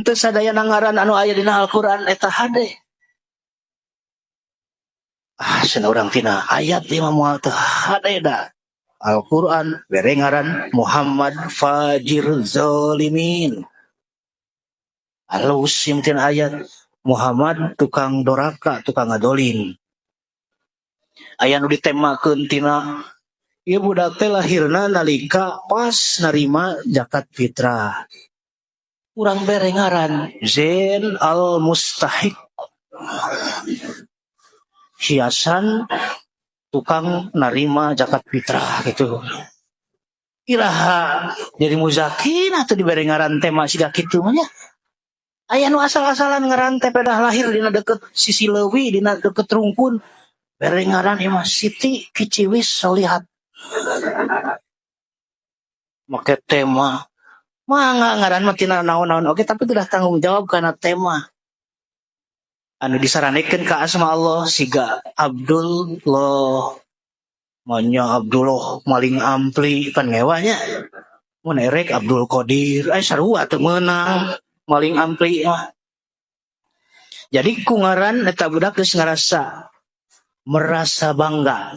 Henteu sadayana ngaran anu aya dina Al-Qur'an eta hade. Ah, cenah urang tina ayat ieu mah moal teu hade da. Al-Qur'an bere ngaran Muhammad Fajir Zalimin. Alus ieu tina ayat Muhammad tukang doraka, tukang ngadolim. Aya nu ditemakeun tina ieu budak teh lahirna nalika pas narima zakat fitrah. Urang bere ngaran Zain al Mustahik. Hiasan tukang narima zakat fitrah gitu. Iraha jadi muzakin atau dibere ngaran tema siga kitu mah nya. Aya nu asal-asalan ngaran teh pedah lahir dina deket sisi leuwi, dina deket rungkun. Bere ngaran ieu mah Siti Kiciwis Solihat. Make tema mangga ngaran mah tina naon-naon oke, tapi tidak tanggung jawab karena tema anu disaranikeun ka asma Allah siga Abdullah, manya Abdullah maling ampli pan ngewanya, mun erek Abdul Qadir sarua teu meunang maling ampli mah. Jadi ku ngaran eta budak geus ngarasa merasa bangga.